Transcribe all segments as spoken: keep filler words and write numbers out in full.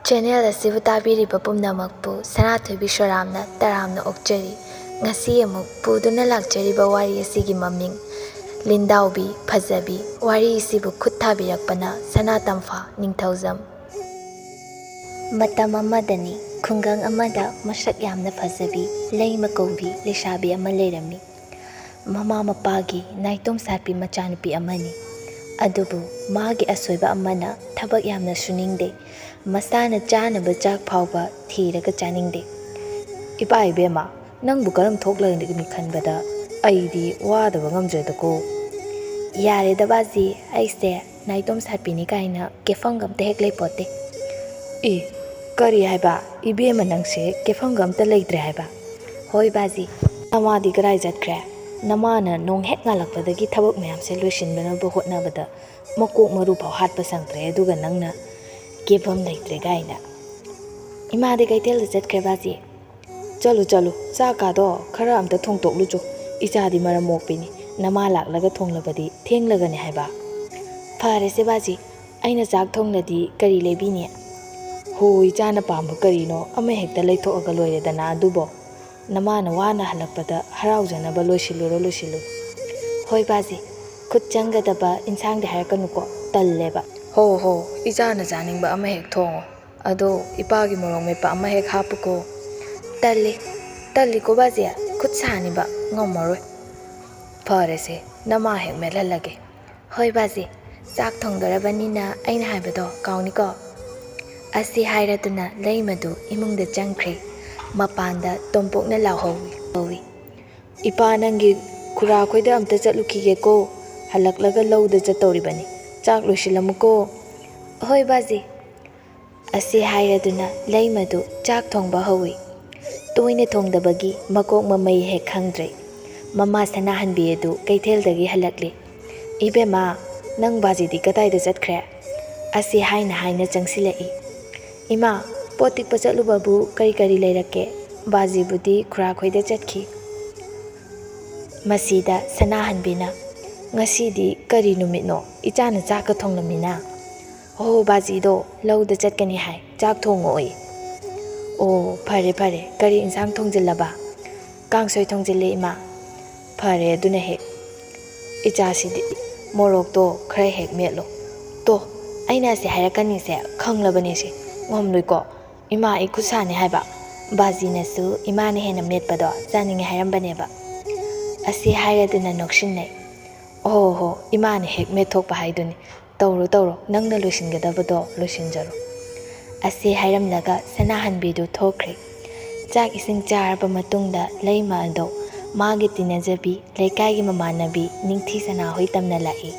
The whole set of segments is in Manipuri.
ꯆꯦꯅꯦꯜ ꯑꯁꯤꯕꯨ ꯇꯥꯕꯤꯔꯤꯕ ꯄꯨꯝꯅꯃꯛꯄꯨ ꯁꯅꯥꯊꯣꯏꯕꯤ ꯁꯣꯔꯥꯝꯅ ꯇꯔꯥꯝꯅ ꯑꯣꯛꯆꯔꯤ꯫ ꯉꯁꯤ ꯑꯃꯨꯛ ꯄꯨꯗꯨꯅ ꯂꯥꯛꯆꯔꯤꯕ ꯋꯥꯔꯤ ꯑꯁꯤꯒꯤ ꯃꯃꯤꯡ ꯂꯤꯟꯗꯥꯎꯕꯤ ꯐꯖꯕꯤ꯫ ꯋꯥꯔꯤ ꯑꯁꯤꯕꯨ ꯈꯨꯠ ꯊꯥꯕꯤꯔꯛꯄꯅ ꯁꯅꯥ ꯇꯝꯐꯥ ꯅꯤꯡꯊꯧꯖꯝ꯫ ꯃꯇꯝ ꯑꯃꯗꯅꯤ, ꯈꯨꯡꯒꯪ ꯑꯃꯗ ꯃꯁꯛ ꯌꯥꯝꯅ ꯐꯖꯕꯤ ꯂꯩꯃ ꯀꯧꯕꯤ ꯂꯩꯁꯥꯕꯤ ꯑꯃ ꯂꯩꯔꯝꯃꯤ꯫ ꯃꯃꯥ ꯃꯄꯥꯒꯤ ꯅꯥꯏꯇꯣꯝ ꯁꯥꯠꯄꯤ ꯃꯆꯥꯅꯨꯄꯤ ꯑꯃꯅꯤ꯫ ꯑꯗꯨꯕꯨ ꯃꯥꯒꯤ ꯑꯁꯣꯏꯕ ꯑꯃꯅ ꯊꯕꯛ ꯌꯥꯝꯅ ꯁꯨꯅꯤꯡꯗꯦ꯫ ꯃꯁꯥꯅ ꯆꯥꯅꯕ ꯆꯥꯛ ꯐꯥꯎꯕ ꯊꯤꯔꯒ ꯆꯥꯅꯤꯡꯗꯦ꯫ "ꯏꯄꯥ ꯏꯕꯦꯝꯃ, ꯅꯪꯕꯨ ꯀꯔꯝ ꯊꯣꯛꯂꯒꯅꯤ ꯈꯟꯕꯗ ꯑꯩꯗꯤ ꯋꯥꯗꯕ ꯉꯝꯖꯗꯀꯣ꯫" "ꯌꯥꯔꯦꯗ ꯕꯥꯖꯤ, ꯑꯩꯁꯦ ꯅꯥꯏꯇꯣꯝ ꯁꯥꯠꯄꯤꯅꯤ ꯀꯥꯏꯅ ꯀꯦꯐꯝꯒ ꯑꯝꯇ ꯍꯦꯛ ꯂꯩꯄꯣꯠꯇꯦ꯫" "ꯑꯦ, ꯀꯔꯤ ꯍꯥꯏꯕ? ꯏꯕꯦꯝꯃ ꯅꯪꯁꯦ ꯀꯦꯐꯝꯒ ꯑꯝꯇ ꯂꯩꯇ꯭ꯔꯦ ꯍꯥꯏꯕ?" "ꯍꯣꯏ ꯕꯥꯖꯤ꯫" "ꯅꯃꯥꯗꯤ ꯀꯗꯥꯏ ꯆꯠꯈ꯭ꯔꯦ? ꯅꯃꯥꯅ ꯅꯣꯡ ꯍꯦꯛ ꯉꯥꯜꯂꯛꯄꯗꯒꯤ ꯊꯕꯛ ꯃꯌꯥꯝꯁꯦ ꯂꯣꯏꯁꯤꯟꯅꯅꯕ ꯍꯣꯠꯅꯕꯗ ꯃꯀꯣꯛ ꯃꯔꯨ ꯐꯥꯎ ꯍꯥꯠꯄ ꯁꯪꯗ꯭ꯔꯦ, ꯑꯗꯨꯒ ꯅꯪꯅ ꯀꯦꯐꯝ ꯂꯩꯇ꯭ꯔꯦ ꯀꯥꯏꯅ꯫" "ꯏꯃꯥꯗꯤ ꯀꯩꯊꯦꯜꯗ ꯆꯠꯈ꯭ꯔꯦ ꯕꯥꯖꯤ꯫" "ꯆꯠꯂꯨ, ꯆꯠꯂꯨ, ꯆꯥꯛ ꯀꯥꯗꯣ ꯈꯔ ꯑꯝꯇ ꯊꯣꯡꯇꯣꯛꯂꯨ ꯆꯣ꯫ ꯏꯆꯥꯗꯤ ꯃꯔꯝ ꯃꯣꯛꯄꯤꯅꯤ, ꯅꯃꯥ ꯂꯥꯛꯂꯒ ꯊꯣꯡꯂꯕꯗꯤ ꯊꯦꯡꯂꯒꯅꯤ ꯍꯥꯏꯕ꯫" "ꯐꯔꯦꯁꯦ ꯕꯥꯖꯤ, ꯑꯩꯅ ꯆꯥꯛ ꯊꯣꯡꯂꯗꯤ ꯀꯔꯤ ꯂꯩꯕꯤꯅꯤ?" "ꯍꯣ, ꯏꯆꯥꯅ ꯄꯥꯝꯕ ꯀꯔꯤꯅꯣ ꯑꯃ ꯍꯦꯛꯇ ꯂꯩꯊꯣꯛꯑꯒ ꯂꯣꯏꯔꯦꯗꯅ ꯑꯗꯨꯕꯣ꯫ ꯅꯃꯥꯅ ꯋꯥꯅ ꯍꯜꯂꯛꯄꯗ ꯍꯔꯥꯎꯖꯅꯕ ꯂꯣꯏꯁꯤꯜꯂꯨꯔꯣ, ꯂꯣꯏꯁꯤꯜꯂꯨꯔꯣ꯫" "ꯍꯣꯏ ꯕꯥꯖꯤ, ꯈꯨꯠ ꯆꯪꯒꯗꯕ ꯏꯟꯁꯥꯡꯗꯤ ꯍꯥꯏꯔꯛꯀꯅꯨꯀꯣ, ꯇꯜꯂꯦꯕ꯫" "ꯍꯣ ꯍꯣ, ꯏꯆꯥꯅ ꯆꯥꯅꯤꯡꯕ ꯑꯃ ꯍꯦꯛ ꯊꯣꯡꯉꯣ꯫ ꯑꯗꯣ ꯏꯄꯥꯒꯤ ꯃꯣꯔꯣꯛ ꯃꯦꯠꯄ ꯑꯃ ꯍꯦꯛ ꯍꯥꯞꯄꯨꯀꯣ꯫" "ꯇꯜꯂꯤ, ꯇꯜꯂꯤꯀꯣ ꯕꯥꯖꯤ, ꯈꯨꯠ ꯁꯥꯅꯤꯕ, ꯉꯝꯃꯔꯣꯏ꯫" "ꯐꯔꯦꯁꯦ, ꯅꯃꯥ ꯍꯦꯛ ꯃꯦꯠꯍꯜꯂꯒꯦ꯫" "ꯍꯣꯏ ꯕꯥꯖꯤ, ꯆꯥꯛ ꯊꯣꯡꯗꯣꯔꯕꯅꯤꯅ ꯑꯩꯅ ꯍꯥꯏꯕꯗꯣ ꯀꯥꯎꯅꯤꯀꯣ꯫" ꯑꯁꯤ ꯍꯥꯏꯔꯗꯨꯅ ꯂꯩꯃꯗꯨ ꯏꯃꯨꯡꯗ ꯆꯪꯈ꯭ꯔꯦ꯫ ꯃꯄꯥꯟꯗ ꯇꯣꯝꯄꯣꯛꯅ ꯂꯥꯎꯍꯧꯏ, ꯍꯧꯏ, "ꯏꯄꯥ ꯅꯪꯒꯤ ꯈꯨꯔꯥꯈꯣꯏꯗ ꯑꯝꯇ ꯆꯠꯂꯨꯈꯤꯒꯦꯀꯣ, ꯍꯜꯂꯛꯂꯒ ꯂꯧꯗ ꯆꯠꯇꯧꯔꯤꯕꯅꯤ, ꯆꯥꯛ ꯂꯣꯏꯁꯤꯜꯂꯝꯃꯨꯀꯣ꯫" "ꯍꯣꯏ ꯕꯥꯖꯤ꯫" ꯑꯁꯤ ꯍꯥꯏꯔꯗꯨꯅ ꯂꯩꯃꯗꯨ ꯆꯥꯛ ꯊꯣꯡꯕ ꯍꯧꯏ꯫ ꯇꯣꯏꯅ ꯊꯣꯡꯗꯕꯒꯤ ꯃꯀꯣꯛ ꯃꯃꯩ ꯍꯦꯛ ꯈꯪꯗ꯭ꯔꯦ꯫ ꯃꯃꯥ ꯁꯅꯥꯍꯟꯕꯤ ꯑꯗꯨ ꯀꯩꯊꯦꯜꯗꯒꯤ ꯍꯜꯂꯛꯂꯦ꯫ "ꯏꯕꯦꯝꯃ, ꯅꯪ ꯕꯥꯖꯤꯗꯤ ꯀꯗꯥꯏꯗ ꯆꯠꯈ꯭ꯔꯦ?" ꯑꯁꯤ ꯍꯥꯏꯅ ꯍꯥꯏꯅ ꯆꯪꯁꯤꯜꯂꯛꯏ꯫ "ꯏꯃꯥ, ꯄꯣꯠ ꯇꯤꯛꯄ ꯆꯠꯂꯨꯕꯕꯨ ꯀꯔꯤ ꯀꯔꯤ ꯂꯩꯔꯛꯀꯦ? ꯕꯥꯖꯤꯕꯨꯗꯤ ꯈꯨꯔꯥꯈꯣꯏꯗ ꯆꯠꯈꯤ꯫" ꯃꯁꯤꯗ ꯁꯅꯥꯍꯟꯕꯤꯅ, "ꯉꯁꯤꯗꯤ ꯀꯔꯤ ꯅꯨꯃꯤꯠꯅꯣ? ꯏꯆꯥꯅ ꯆꯥꯛꯀ ꯊꯣꯡꯂꯝꯃꯤꯅ?" "ꯑꯣ, ꯕꯥꯖꯤꯗꯣ ꯂꯧꯗ ꯆꯠꯀꯅꯤ ꯍꯥꯏ, ꯆꯥꯛ ꯊꯣꯡꯉꯛꯑꯣꯌꯦ꯫" "ꯑꯣ, ꯐꯔꯦ ꯐꯔꯦ, ꯀꯔꯤ ꯏꯟꯁꯥꯡ ꯊꯣꯡꯖꯤꯜꯂꯕ?" "ꯀꯥꯡꯁꯣꯏ ꯊꯣꯡꯖꯤꯜꯂꯦ, ꯏꯃꯥ꯫" "ꯐꯔꯦ, ꯑꯗꯨꯅ ꯍꯦꯛ꯫ ꯏꯆꯥꯁꯤꯗꯤ ꯃꯣꯔꯣꯛꯇꯣ ꯈꯔ ꯍꯦꯛ ꯃꯦꯠꯂꯣ꯫" "ꯇꯣ, ꯑꯩꯅ ꯑꯁꯤ ꯍꯥꯏꯔꯛꯀꯅꯤꯁꯦ ꯈꯪꯂꯕꯅꯦ ꯁꯤ꯫ ꯉꯝꯂꯣꯏꯀꯣ꯫ ꯏꯃꯥ, ꯑꯩ ꯈꯨꯠ ꯁꯥꯅꯤ ꯍꯥꯏꯕ꯫ ꯕꯥꯖꯤꯅꯁꯨ ꯏꯃꯥꯅ ꯍꯦꯟꯅ ꯃꯦꯠꯄꯗꯣ ꯆꯥꯅꯤꯡꯉꯦ ꯍꯥꯏꯔꯝꯕꯅꯦꯕ꯫" ꯑꯁꯤ ꯍꯥꯏꯔꯗꯨꯅ ꯅꯣꯛꯁꯤꯟꯅꯩ꯫ "ꯑꯣꯍꯣ ꯍꯣ, ꯏꯃꯥꯅ ꯍꯦꯛ ꯃꯦꯠꯊꯣꯛꯄ ꯍꯥꯏꯗꯨꯅꯤ꯫ ꯇꯧꯔꯣ ꯇꯧꯔꯣ, ꯅꯪꯅ ꯂꯣꯏꯁꯤꯟꯒꯗꯕꯗꯣ ꯂꯣꯏꯁꯤꯟꯖꯔꯣ꯫" ꯑꯁꯤ ꯍꯥꯏꯔꯝꯂꯒ ꯁꯅꯥꯍꯟꯕꯤꯗꯨ ꯊꯣꯛꯈ꯭ꯔꯦ꯫ ꯆꯥꯛ ꯏꯁꯤꯡ ꯆꯥꯔꯕ ꯃꯇꯨꯡꯗ ꯂꯩꯃ ꯑꯗꯣ ꯃꯥꯒꯤ ꯇꯤꯟꯅꯖꯕꯤ ꯂꯩꯀꯥꯏꯒꯤ ꯃꯃꯥꯟꯅꯕꯤ ꯅꯤꯡꯊꯤ ꯁꯅꯥꯍꯣꯏ ꯇꯝꯅ ꯂꯥꯛꯏ꯫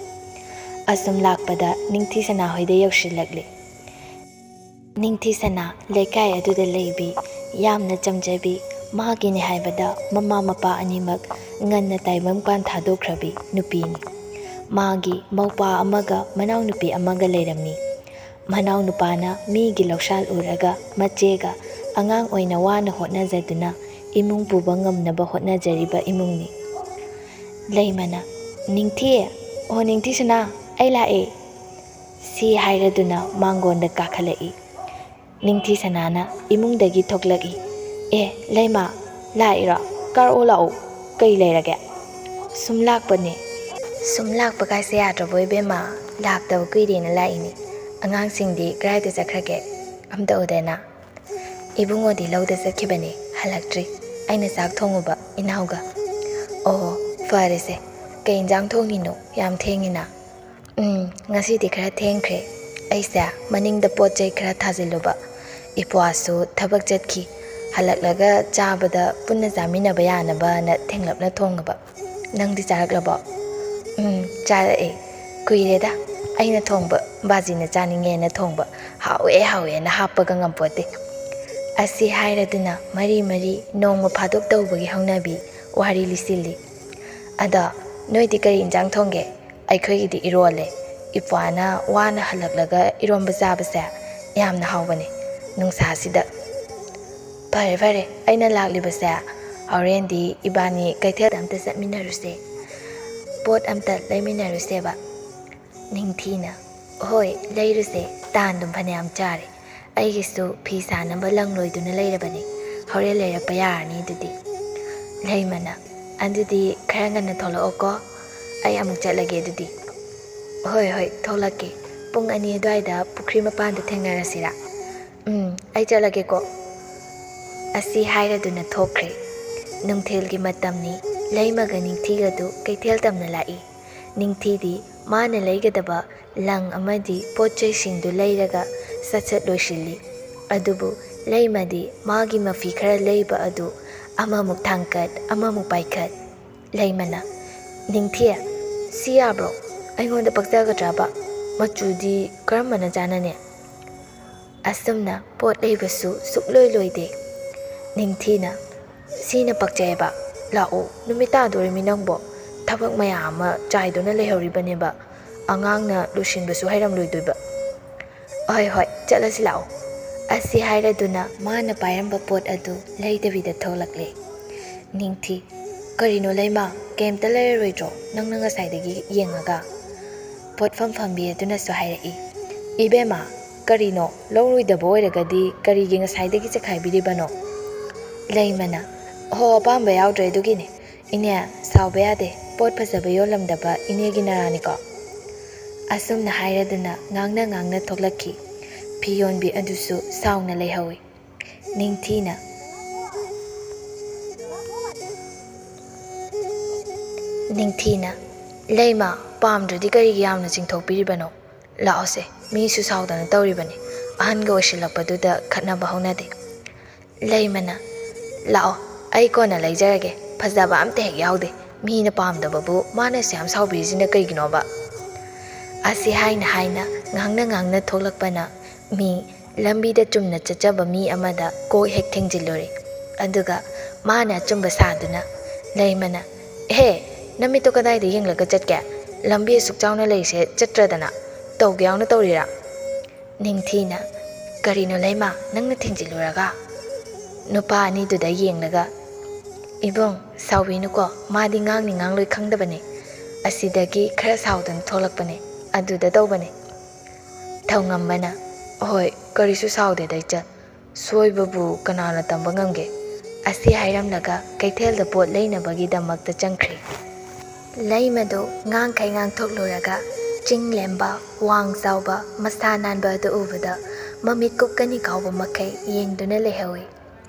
ꯑꯁꯨꯝ ꯂꯥꯛꯄꯗ ꯅꯤꯡꯊꯤ ꯁꯅꯥꯍꯣꯏꯗ ꯌꯧꯁꯤꯜꯂꯛꯂꯦ꯫ ꯅꯤꯡꯊꯤ ꯁꯅꯥ ꯂꯩꯀꯥꯏ ꯑꯗꯨꯗ ꯂꯩꯕꯤ ꯌꯥꯝꯅ ꯆꯝꯖꯕꯤ, ꯃꯥꯒꯤꯅꯤ ꯍꯥꯏꯕꯗ ꯃꯃꯥ ꯃꯄꯥ ꯑꯅꯤꯃꯛ ꯉꯟꯅ ꯇꯥꯏꯕꯪꯄꯥꯟ ꯊꯥꯗꯣꯛꯈ꯭ꯔꯕꯤ ꯅꯨꯄꯤꯅꯤ꯫ ꯃꯥꯒꯤ ꯃꯧꯄꯥ ꯑꯃꯒ ꯃꯅꯥꯎꯅꯨꯄꯤ ꯑꯃꯒ ꯂꯩꯔꯝꯃꯤ꯫ ꯃꯅꯥꯎꯅꯨꯄꯥꯅ ꯃꯤꯒꯤ ꯂꯧꯁꯥꯜ ꯎꯔꯒ ꯃꯆꯦꯒ ꯑꯉꯥꯡ ꯑꯣꯏꯅ ꯋꯥꯅ ꯍꯣꯠꯅꯖꯗꯨꯅ ꯏꯃꯨꯡ ꯄꯨꯕ ꯉꯝꯅꯕ ꯍꯣꯠꯅꯖꯔꯤꯕ ꯏꯃꯨꯡꯅꯤ꯫ ꯂꯩꯃꯅ, "ꯅꯤꯡꯊꯤ, ꯑꯣ ꯅꯤꯡꯊꯤ ꯁꯅꯥ, ꯑꯩ ꯂꯥꯛꯑꯦ꯫" ꯁꯤ ꯍꯥꯏꯔꯗꯨꯅ ꯃꯥꯡꯒꯣꯟꯗ ꯀꯥꯈꯠꯂꯛꯏ꯫ ꯅꯤꯡꯊꯤ ꯁꯅꯥꯅ ꯏꯃꯨꯡꯗꯒꯤ ꯊꯣꯛꯂꯛꯏ꯫ "ꯑꯦ, ꯂꯩꯃ, ꯂꯥꯛꯏꯔꯣ? ꯀꯥꯔꯛꯑꯣ ꯂꯥꯛꯑꯣ꯫ ꯀꯩ ꯂꯩꯔꯒꯦ?" "ꯁꯨꯝ ꯂꯥꯛꯄꯅꯦ꯫" "ꯁꯨꯝ ꯂꯥꯛꯄ ꯀꯥꯏꯁꯦ ꯌꯥꯗ꯭ꯔꯕꯣ ꯏꯕꯦꯝꯃ? ꯂꯥꯛꯇꯕ ꯀꯨꯏꯔꯦꯅ ꯂꯥꯛꯏꯅꯦ꯫ ꯑꯉꯥꯡꯁꯤꯡꯗꯤ ꯀꯗꯥꯏꯗ ꯆꯠꯈ꯭ꯔꯒꯦ? ꯑꯝꯇ ꯎꯗꯦꯅ?" "ꯏꯕꯨꯡꯉꯣꯗꯤ ꯂꯧꯗ ꯆꯠꯈꯤꯕꯅꯦ, ꯍꯜꯂꯛꯇ꯭ꯔꯤ꯫ ꯑꯩꯅ ꯆꯥꯛ ꯊꯣꯡꯉꯨꯕ ꯏꯅꯥꯎꯒ꯫" "ꯑꯣ, ꯐꯔꯦꯁꯦ꯫ ꯀꯩ ꯏꯟꯖꯥꯡ ꯊꯣꯡꯉꯤꯅꯣ? ꯌꯥꯝ ꯊꯦꯡꯉꯤꯅ꯫" "ꯎꯝ, ꯉꯁꯤꯗꯤ ꯈꯔ ꯊꯦꯡꯈ꯭ꯔꯦ꯫ ꯑꯩꯁꯦ ꯃꯅꯤꯡꯗ ꯄꯣꯠ ꯆꯩ ꯈꯔ ꯊꯥꯖꯤꯜꯂꯨꯕ꯫ ꯏꯄ꯭ꯋꯥꯁꯨ ꯊꯕꯛ ꯆꯠꯈꯤ꯫ ꯍꯜꯂꯛꯂꯒ ꯆꯥꯕꯗ ꯄꯨꯟꯅ ꯆꯥꯃꯤꯟꯅꯕ ꯌꯥꯅꯕꯅ ꯊꯦꯡꯂꯞꯅ ꯊꯣꯡꯉꯕ꯫ ꯅꯪꯗꯤ ꯆꯥꯔꯛꯂꯕꯣ?" "ꯎꯝ, ꯆꯥꯔꯛꯑꯦ꯫ ꯀꯨꯏꯔꯦꯗ ꯑꯩꯅ ꯊꯣꯡꯕ꯫ ꯕꯥꯖꯤꯅ ꯆꯥꯅꯤꯡꯉꯦꯅ ꯊꯣꯡꯕ꯫ ꯍꯥꯎꯋꯦ ꯍꯥꯎꯋꯦꯅ ꯍꯥꯞꯄꯒ ꯉꯝꯄꯣꯠꯇꯦ꯫" ꯑꯁꯤ ꯍꯥꯏꯔꯗꯨꯅ ꯃꯔꯤ ꯃꯔꯤ ꯅꯣꯡꯃ ꯐꯥꯗꯣꯛ ꯇꯧꯕꯒꯤ ꯍꯧꯅꯕꯤ ꯋꯥꯔꯤ ꯂꯤꯁꯤꯜꯂꯤ꯫ "ꯑꯗꯣ ꯅꯣꯏꯗꯤ ꯀꯔꯤ ꯏꯟꯖꯥꯡ ꯊꯣꯡꯒꯦ?" "ꯑꯩꯈꯣꯏꯒꯤꯗꯤ ꯏꯔꯣꯜꯂꯦ꯫ ꯏꯄ꯭ꯋꯥꯅ ꯋꯥꯅ ꯍꯜꯂꯛꯂꯒ ꯏꯔꯣꯝꯕ ꯆꯥꯕꯁꯦ ꯌꯥꯝꯅ ꯍꯥꯎꯕꯅꯦ ꯅꯨꯡꯁꯥꯁꯤꯗ꯫" "ꯐꯔꯦ ꯐꯔꯦ, ꯑꯩꯅ ꯂꯥꯛꯂꯤꯕꯁꯦ ꯍꯣꯔꯦꯟꯗꯤ ꯏꯕꯥꯅꯤ ꯀꯩꯊꯦꯜꯗ ꯑꯝꯇ ꯆꯠꯃꯤꯟꯅꯔꯨꯁꯦ꯫ ꯄꯣꯠ ꯑꯝꯇ ꯂꯩꯃꯤꯟꯅꯔꯨꯁꯦꯕ꯫" ꯅꯤꯡꯊꯤꯅ, "ꯍꯣꯏ, ꯂꯩꯔꯨꯁꯦ꯫ ꯇꯥꯟꯗꯨꯝ ꯐꯅꯌꯥꯝ ꯆꯥꯔꯦ꯫ ꯑꯩꯒꯤꯁꯨ ꯐꯤ ꯁꯥꯅꯕ ꯂꯪ ꯂꯣꯏꯗꯨꯅ ꯂꯩꯔꯕꯅꯤ꯫ ꯍꯣꯔꯦꯟ ꯂꯩꯔꯛꯄ ꯌꯥꯔꯅꯤ ꯑꯗꯨꯗꯤ꯫" ꯂꯩꯃꯅ, "ꯑꯗꯨꯗꯤ ꯈꯔ ꯉꯟꯅ ꯊꯣꯛꯂꯛꯑꯣꯀꯣ꯫ ꯑꯩ ꯑꯃꯨꯛ ꯆꯠꯂꯒꯦ ꯑꯗꯨꯗꯤ꯫" "ꯍꯣꯏ, ꯍꯣꯏ, ꯊꯣꯛꯂꯛꯀꯦ꯫ ꯄꯨꯡ ꯑꯅꯤ ꯑꯗꯨꯋꯥꯏꯗ ꯄꯨꯈ꯭ꯔꯤ ꯃꯄꯥꯟꯗ ꯊꯦꯡꯅꯔꯁꯤꯔꯥ?" "ꯎꯝ, ꯑꯩ ꯆꯠꯂꯒꯦꯀꯣ꯫" ꯑꯁꯤ ꯍꯥꯏꯔꯗꯨꯅ ꯊꯣꯛꯈ꯭ꯔꯦ꯫ ꯅꯨꯡꯊꯤꯜꯒꯤ ꯃꯇꯝꯅꯤ꯫ ꯂꯩꯃꯒ ꯅꯤꯡꯊꯤꯒꯗꯨ ꯀꯩꯊꯦꯜ ꯇꯝꯅ ꯂꯥꯛꯏ꯫ ꯅꯤꯡꯊꯤꯗꯤ ꯃꯥꯅ ꯂꯩꯒꯗꯕ ꯂꯪ ꯑꯃꯗꯤ ꯄꯣꯠ ꯆꯩꯁꯤꯡꯗꯨ ꯂꯩꯔꯒ ꯁꯠ ꯁꯠ ꯂꯣꯏꯁꯤꯜꯂꯤ꯫ ꯑꯗꯨꯕꯨ ꯂꯩꯃꯗꯤ ꯃꯥꯒꯤ ꯃꯐꯤ ꯈꯔ ꯂꯩꯕ ꯑꯗꯨ ꯑꯃꯃꯨꯛ ꯊꯥꯡꯀꯠ, ꯑꯃꯃꯨꯛ ꯄꯥꯏꯈꯠ꯫ ꯂꯩꯃꯅ, "ꯅꯤꯡꯊꯤ, ꯁꯤ ꯌꯥꯕ꯭ꯔꯣ? ꯑꯩꯉꯣꯟꯗ ꯄꯛꯆꯒꯗ꯭ꯔꯕ? ꯃꯆꯨꯗꯤ ꯀꯔꯝꯕꯅ ꯆꯥꯟꯅꯅꯤ?" ꯑꯁꯨꯝꯅ ꯄꯣꯠ ꯂꯩꯕꯁꯨ ꯁꯨꯛꯂꯣꯏ ꯂꯣꯏꯗꯦ꯫ ꯅꯤꯡꯊꯤꯅ, "ꯁꯤꯅ ꯄꯛꯆꯩꯑꯕ꯫ ꯂꯥꯛꯑꯣ, ꯅꯨꯃꯤꯠ ꯇꯥꯗꯣꯔꯤꯃꯤ ꯅꯪꯕꯣ꯫ ꯊꯕꯛ ꯃꯌꯥꯝ ꯑꯃ ꯆꯥꯏꯗꯨꯅ ꯂꯩꯍꯧꯔꯤꯕꯅꯦꯕ꯫ ꯑꯉꯥꯡꯅ ꯂꯣꯏꯁꯤꯟꯕꯁꯨ ꯍꯩꯔꯝꯂꯣꯏꯗꯣꯏꯕ꯫" "ꯍꯣꯏ, ꯍꯣꯏ, ꯆꯠꯂꯁꯤ ꯂꯥꯛꯑꯣ꯫" ꯑꯁꯤ ꯍꯥꯏꯔꯗꯨꯅ ꯃꯥꯅ ꯄꯥꯏꯔꯝꯕ ꯄꯣꯠ ꯑꯗꯨ ꯂꯩꯗꯕꯤꯗ ꯊꯣꯛꯂꯛꯂꯦ꯫ ꯅꯤꯡꯊꯤ, "ꯀꯔꯤꯅꯣ ꯂꯩꯃ, ꯀꯩꯝꯇ ꯂꯩꯔꯔꯣꯏꯗ꯭ꯔꯣ ꯅꯪꯅ ꯉꯁꯥꯏꯗꯒꯤ ꯌꯦꯡꯉꯒ?" ꯄꯣꯠꯐꯝ ꯐꯝꯕꯤ ꯑꯗꯨꯅꯁꯨ ꯍꯥꯏꯔꯛꯏ, "ꯏꯕꯦꯝꯃ, ꯀꯔꯤꯅꯣ? ꯂꯧꯔꯣꯏꯗꯕ ꯑꯣꯏꯔꯒꯗꯤ ꯀꯔꯤꯒꯤ ꯉꯁꯥꯏꯗꯒꯤ ꯆꯈꯥꯏꯕꯤꯔꯤꯕꯅꯣ?" ꯂꯩꯃꯅ, "ꯍꯣ, ꯑꯄꯥꯝꯕ ꯌꯥꯎꯗ꯭ꯔꯦ ꯑꯗꯨꯒꯤꯅꯦ꯫ ꯏꯅꯦ, ꯁꯥꯎꯕ ꯌꯥꯗꯦ, ꯄꯣꯠ ꯐꯖꯕ ꯌꯣꯜꯂꯝꯗꯕ ꯏꯅꯦꯒꯤ ꯅꯔꯥꯅꯤꯀꯣ꯫" ꯑꯁꯨꯝꯅ ꯍꯥꯏꯔꯗꯨꯅ ꯉꯥꯡꯅ ꯉꯥꯡꯅ ꯊꯣꯛꯂꯛꯈꯤ꯫ ꯐꯤ ꯌꯣꯟꯕꯤ ꯑꯗꯨꯁꯨ ꯁꯥꯎꯅ ꯂꯩꯍꯧꯏ꯫ ꯅꯤꯡꯊꯤꯅ, ꯅꯤꯡꯊꯤꯅ, "ꯂꯩꯃ, ꯄꯥꯝꯗ꯭ꯔꯗꯤ ꯀꯔꯤꯒꯤ ꯌꯥꯝꯅ ꯆꯤꯡꯊꯣꯛꯄꯤꯔꯤꯕꯅꯣ? ꯂꯥꯛꯑꯣꯁꯦ, ꯃꯤꯁꯨ ꯁꯥꯎꯗꯅ ꯇꯧꯔꯤꯕꯅꯤ꯫ ꯑꯍꯟꯒ ꯑꯣꯏꯁꯤꯜꯂꯛꯄꯗꯨꯗ ꯈꯠꯅꯕ ꯍꯧꯅꯗꯦ꯫" ꯂꯩꯃꯅ, "ꯂꯥꯛꯑꯣ, ꯑꯩ ꯀꯣꯟꯅ ꯂꯩꯖꯔꯒꯦ꯫ ꯐꯖꯕ ꯑꯝꯇ ꯍꯦꯛ ꯌꯥꯎꯗꯦ꯫ ꯃꯤꯅ ꯄꯥꯝꯗꯕꯕꯨ ꯃꯥꯅ ꯑꯁꯨꯛ ꯌꯥꯝ ꯁꯥꯎꯕꯤꯔꯤꯁꯤꯅ ꯀꯩꯒꯤꯅꯣꯕ?" ꯑꯁꯤ ꯍꯥꯏꯅ ꯍꯥꯏꯅ, ꯉꯥꯡꯅ ꯉꯥꯡꯅ ꯊꯣꯛꯂꯛꯄꯅ ꯃꯤ ꯂꯝꯕꯤꯗ ꯆꯨꯝꯅ ꯆꯠꯆꯕ ꯃꯤ ꯑꯃꯗ ꯀꯣꯛ ꯍꯦꯛ ꯊꯦꯡꯖꯤꯜꯂꯨꯔꯦ꯫ ꯑꯗꯨꯒ ꯃꯥꯅ ꯑꯆꯨꯝꯕ ꯁꯥꯗꯨꯅ, ꯂꯩꯃꯅ, "ꯍꯦ, ꯅꯃꯤꯠꯇꯣ ꯀꯗꯥꯏꯗ ꯌꯦꯡꯂꯒ ꯆꯠꯀꯦ? ꯂꯝꯕꯤ ꯑꯁꯨꯛ ꯆꯥꯎꯅ ꯂꯩꯔꯤꯁꯦ ꯆꯠꯇ꯭ꯔꯗꯅ ꯇꯧꯒꯦ ꯌꯥꯎꯅ ꯇꯧꯔꯤꯔꯥ?" ꯅꯤꯡꯊꯤꯅ, "ꯀꯔꯤꯅꯣ ꯂꯩꯃ, ꯅꯪꯅ ꯊꯤꯟꯖꯤꯜꯂꯨꯔꯒ?" ꯅꯨꯄꯥ ꯑꯅꯤꯗꯨꯗ ꯌꯦꯡꯂꯒ, "ꯏꯕꯨꯡ, ꯁꯥꯎꯕꯤꯅꯨꯀꯣ, ꯃꯥꯗꯤ ꯉꯥꯡꯅꯤ ꯉꯥꯡꯂꯣꯏ ꯈꯪꯗꯕꯅꯦ꯫ ꯑꯁꯤꯗꯒꯤ ꯈꯔ ꯁꯥꯎꯗꯅ ꯊꯣꯛꯂꯛꯄꯅꯦ, ꯑꯗꯨꯗ ꯇꯧꯕꯅꯦ꯫" ꯊꯧꯉꯝꯕꯅ, "ꯍꯣꯏ, ꯀꯔꯤꯁꯨ ꯁꯥꯎꯗꯦꯗ ꯏꯆꯟ꯫ ꯁꯣꯏꯕꯕꯨ ꯀꯅꯥꯅ ꯇꯝꯕ ꯉꯝꯒꯦ?" ꯑꯁꯤ ꯍꯥꯏꯔꯝꯂꯒ ꯀꯩꯊꯦꯜꯗ ꯄꯣꯠ ꯂꯩꯅꯕꯒꯤꯗꯃꯛꯇ ꯆꯪꯈ꯭ꯔꯦ꯫ ꯂꯩꯃꯗꯨ ꯉꯥꯡꯈꯩ ꯉꯥꯡꯊꯣꯛꯂꯨꯔꯒ ꯆꯤꯡ ꯂꯦꯝꯕ, ꯋꯥꯡ ꯆꯥꯎꯕ, ꯃꯁꯥ ꯅꯥꯟꯕ ꯑꯗꯨ ꯎꯕꯗ ꯃꯃꯤꯠ ꯀꯨꯞꯀꯅꯤ ꯀꯥꯎꯕ ꯃꯈꯩ ꯌꯦꯡꯗꯨꯅ ꯂꯩꯍꯧꯏ꯫